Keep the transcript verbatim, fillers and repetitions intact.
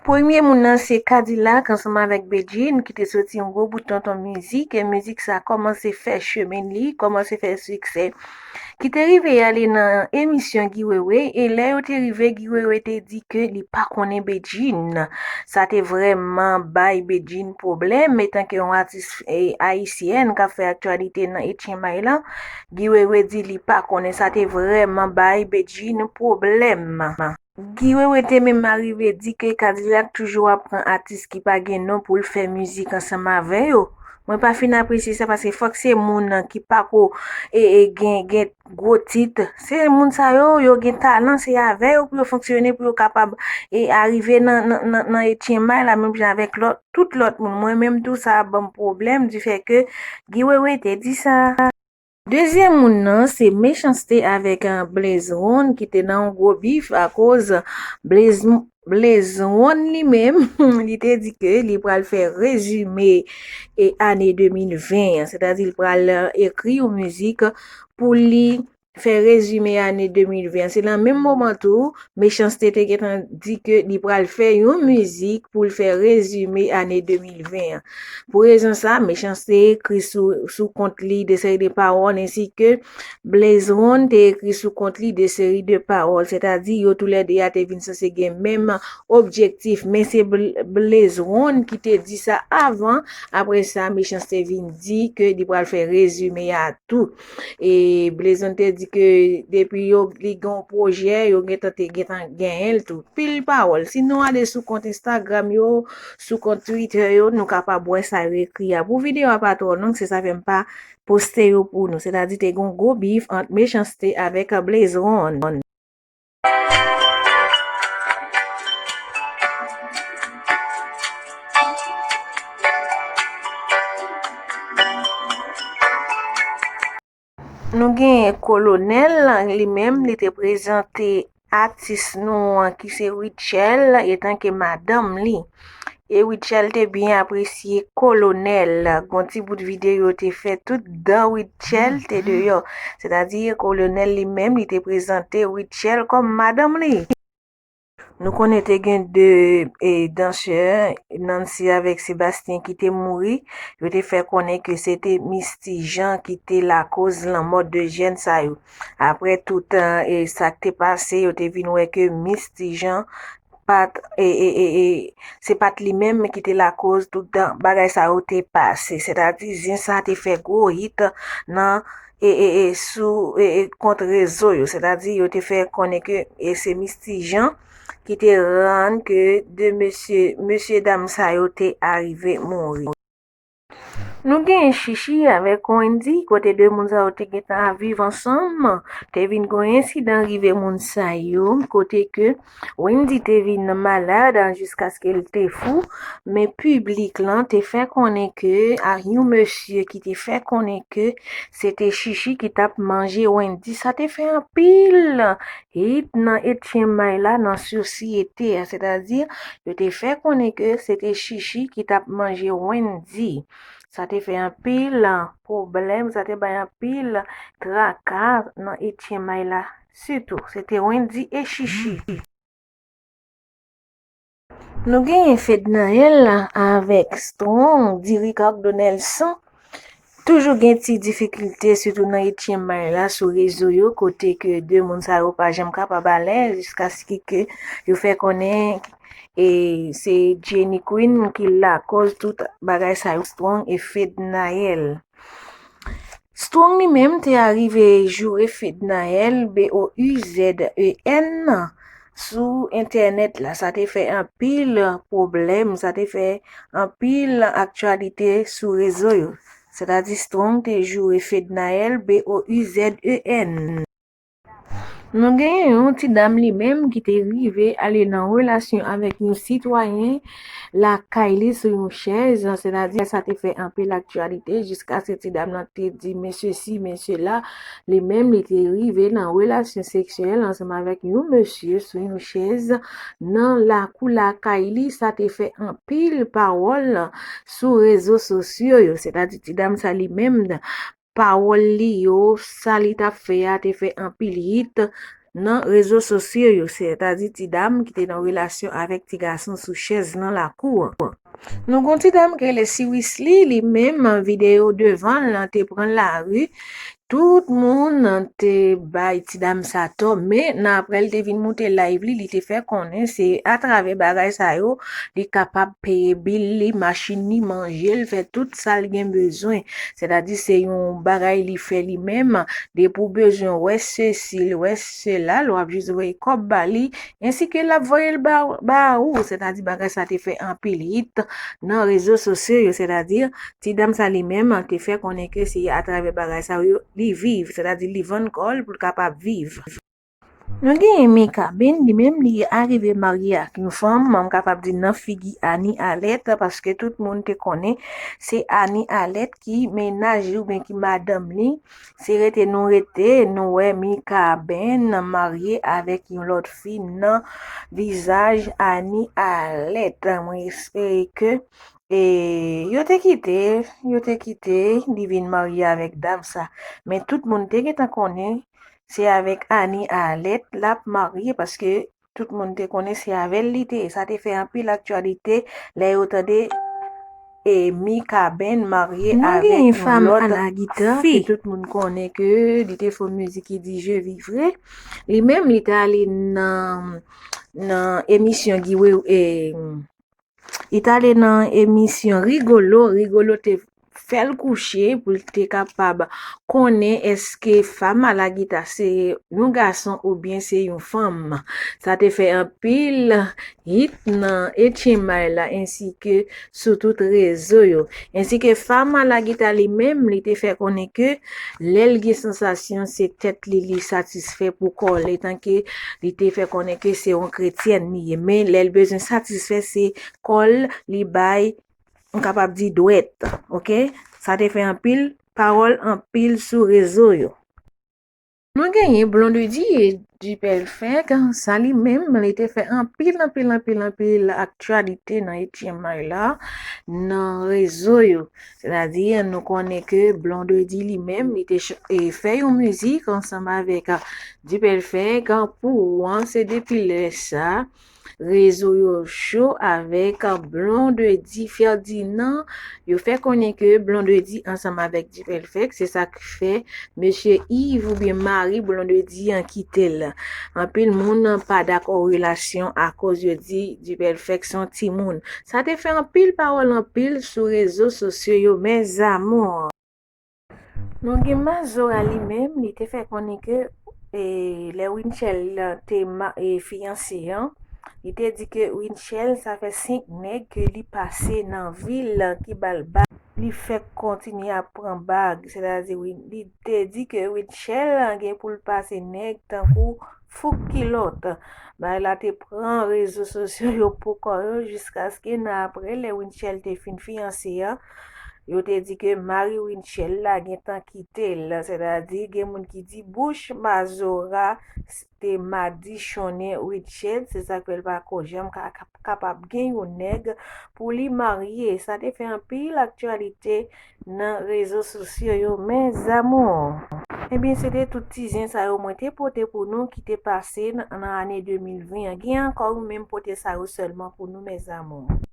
Premye moun nan se K-Dilak ansanm avèk Bedjine ki te soti yon gwo bout tonton mizik, e mizik sa kòmanse fè chemen li, kòmanse fè siksè. Ki te rive ale nan emisyon Guy Wewe, e lè yo te rive, Guy Wewe te di ke li pa konnen Bedjine. Sa te vrèman bay Bedjine pwoblèm, etanke yon atis, e, ayisyèn k ap fè aktyalite nan Etchen May la. Guy Wewe di li pa konnen, sa te vrèman bay Bedjine pwoblèm. Guy Wewe te menm arive di ke K-Dilak toujou ap pran atis ki pa gen non pou l fè mizik ansanm avè yo. Mwen pa fin apresye sa, paske fòk se moun nan ki pa ko e, e gen, gen gwo tit. Se moun sa yo, yo gen talan, se avè yo pou yo fonksyone, pou yo kapab e arive nan, nan, nan, nan Etchen May la, menm jan avèk lòt, tout lòt moun. Mwen menm tou, sa ap ban m pwoblèm, di fè ke Guy Wewe te di sa. Dezyèm moun nan, se Mechanste avèk, eh, Blaze One ki te nan yon gwo bif akoz Blaze, Blaze One li menm, li te di ke li pral fè rezime e ane de mil ven an, sètadi li pral, eh, ekri yon mizik pou li fè rezime ane de mil ven an. Se nan menm moman tou, Mechanste te gentan di ke li pral fè yon mizik pou l fè rezime ane de mil ven an. Pou rezon sa, Mechanste ekri sou, sou kont li de seri de pawòl, ensi ke Blaze One te ekri sou kont li de seri de pawòl, sètadi yo toulède a te vin sanse gen menm objektif, men se Bl-, Blaze One ki te di sa avan, apre sa, Mechanste vin di ke li pral fè rezime a tou. E Blaze One te di ke depi yo, li gen yon pwojè, yo gentan te gentan genyen l tou. Pil pawòl. Si nou ale sou kont Instagram yo, sou kont Twitter yo, nou kapab wè sa yo ekri a. Pou videyo a pa twò long, se sa fè m pa poste yo pou nou. Sètadi te gen yon gwo bif ant Mechanste avèk Blaze One. Nou genyen Kolonèl, li menm, li te prezante atis nou an ki se Rutshelle, etanke madanm li. E Rutshelle te byen apresye Kolonèl. Gon ti bout videyo te fè tout dan Rutshelle te deyò. Sètadi, Kolonèl li menm, li te prezante Rutshelle kòm madanm li. Nou konnen te gen de, e, dansè, Nancy avèk Sébastien ki te mouri. Yo te fè konnen ke se te Misty Jean ki te lakoz lanmò de jèn sa yo. Apre tout, e, sa k te pase, yo te vin wè ke Misty Jean pa t, e, e, e, e, se pa t li menm ki te lakoz tout bagay sa yo te pase. Sètadi, zen sa te fè gwo hit nan e, e, e, sou, e, e, kont rezo yo. Sètadi, yo te fè konnen ke, e, se Misty Jean ki te rann ke de mesye, mesye dam sa yo te arive mouri. Nou genyen Chichi avèk Wendy, kote de moun sa yo te gentan ap viv ansanm. Te vin gen yon ensidan rive moun sa yo, kote ke Wendy te vin malad jiskaske l te fou, men piblik lan te fè konnen ke a yon mesye ki te fè konnen ke se te Chichi ki t ap manje Wendy. Sa te fè anpil hit nan Etchen May la, nan sosyete a, sètadi yo te fè konnen ke se te Chichi ki t ap manje Wendy. Sa te fè anpil pwoblèm, sa te bay anpil traka nan Etchen May la. Sitou, se te Wendy e Chichi. Nou genyen Fednaelle avèk Strong, di Ricardo Nelson. Toujou gen ti difikilte, sitou nan Etchen May la, sou rezo yo, kote ke de moun sa yo pa janm kapab alèz, jiskaske ke yo fè konnen, e, se Jenny Queen ki lakòz tout bagay sa yo, Strong e Fednaelle. Strong li menm te arive joure Fednaelle, B O U Z E N, sou entènèt la. Sa te fè anpil pwoblèm, sa te fè anpil aktyalite sou rezo yo. Sètadi Strong te joure Fednaelle, B O U Z E N. Nou genyen yon ti dam li menm ki te rive ale nan relasyon avèk yon sitwayen lakay li sou yon chèz, sètadi sa te fè anpil aktyalite jiskaske ti dam nan te di mesye si, mesye la, li menm li te rive nan relasyon seksyèl ansanm avèk yon mesye sou yon chèz nan lakou lakay li, sa te fè anpil pawòl sou rezo sosyo yo, sètadi ti dam sa li menm pawòl li yo, sa li t ap fè a te fè anpil hit nan rezo sosyo yo, sètadi ti dam ki te nan relasyon avèk ti gason sou chèz nan lakou an. Nou gon ti dam ki rele Siwisli, li menm videyo devan l lan te pran lari. Tout moun te bay ti dam sa tò, men nan apre l te vin moute live li, li te fè konnen se atravè bagay sa yo li kapab peye bil li, machin li, manje l, fè tout sa l gen bezwen. Sètadi se yon bagay li fè li menm, depi w bezwen wè sesi, wè sela, l w ap jis voye kòb ba li, ensi ke l ap voye l ba, ba ou. Sètadi bagay sa te fè anpil hit nan rezo sosyo yo, sètadi ti dam sa li menm te fè konnen ke se atravè bagay sa yo li viv, sètadi li vann kò l pou l kapab viv. Nou genyen Mika Ben, li menm li arive marye ak yon fanm, m kapab di nan figi Ani Alèt, paske tout moun te konnen se Ani Alèt ki mennaj li oubyen ki madanm li. Se rete nou rete, nou wè Mika Ben marye avèk yon lòt fi nan vizaj Ani Alèt. Mwen espere ke e yo te kite, yo te kite, li vin marye avèk dam sa. Men tout moun te gentan konnen se avèk Ani Alèt l ap marye, paske tout moun te konnen se avè l li te ye. Sa te fè anpil aktyalite lè yo tande e Mika Ben marye avèk yon lòt fi. Tout moun konnen ke li te fè yon mizik ki di Je vivrai. Li menm, li te ale nan, nan emisyon Guy Wewe, e, li t ale nan emisyon Rigolo. Rigolo te fè l kouche pou l te kapab konnen èske Fama Lagita se yon gason oubyen se yon fanm. Sa te fè anpil hit nan H M I la ensi ke sou tout rezo yo. Ensi ke Fama Lagita li menm, li te fè konnen ke lè l gen sansasyon, se tèt li li satisfè pou kò l, etan ke li te fè konnen ke se yon kretyèn li ye. Men lè l bezwen satisfè, se kò l li bay, m kapab di dwèt, oke? Sa te fè anpil pawòl, anpil sou rezo yo. Nou genyen Blondedy e Dipèlfèk, sa li menm, li te fè anpil, anpil, anpil, anpil aktyalite nan H M I la, nan rezo yo. Sètadi, nou konnen ke Blondedy li menm, li te ch-, e, fè yon mizik ansanm avèk, a, Dipèlfèk, a, pou ou an, se depi lè sa, rezo yo cho avèk Blondedy Ferdinand. Yo fè konnen ke Blondedy ansanm avèk Dipèlfèk, se sa k fè mesye Yves oubyen mari Blondedy an kite l. Anpil moun pa dakò relasyon akoz yo di Dipèlfèk se yon timoun. Sa te fè anpil pawòl anpil sou rezo sosyo yo, mes amours. Nou gen Mazora li menm, li te fè konnen ke, e, lè Winchell te ma-, e, fiyanse an, li te di ke Winchell, sa fè senk nèg ke li pase nan vi l ki ba l bag. Li fèk kontinye ap pran bag, sètadi Win-, li te di ke Winchell gen pou l pase nèg tankou fouk kilòt. Bagay la te pran rezo sosyo yo pou kò yo jiskaske nan apre lè Winchell te fin fiyanse an, yo te di ke mari Winchell la gentan kite l. Sètadi gen moun ki di bouch Mazora te madichonnen Winchell, se sa k fè l pa ko janm ka, ka, kapab gen yon nèg pou li marye. Sa te fè anpil aktyalite nan rezo sosyo yo, mes amours. Ebyen, se te tout ti zen sa yo mwen te pote pou nou ki te pase nan, nan ane de mil ven an. Gen ankò, ou menm pote sa yo sèlman pou nou, mes amours.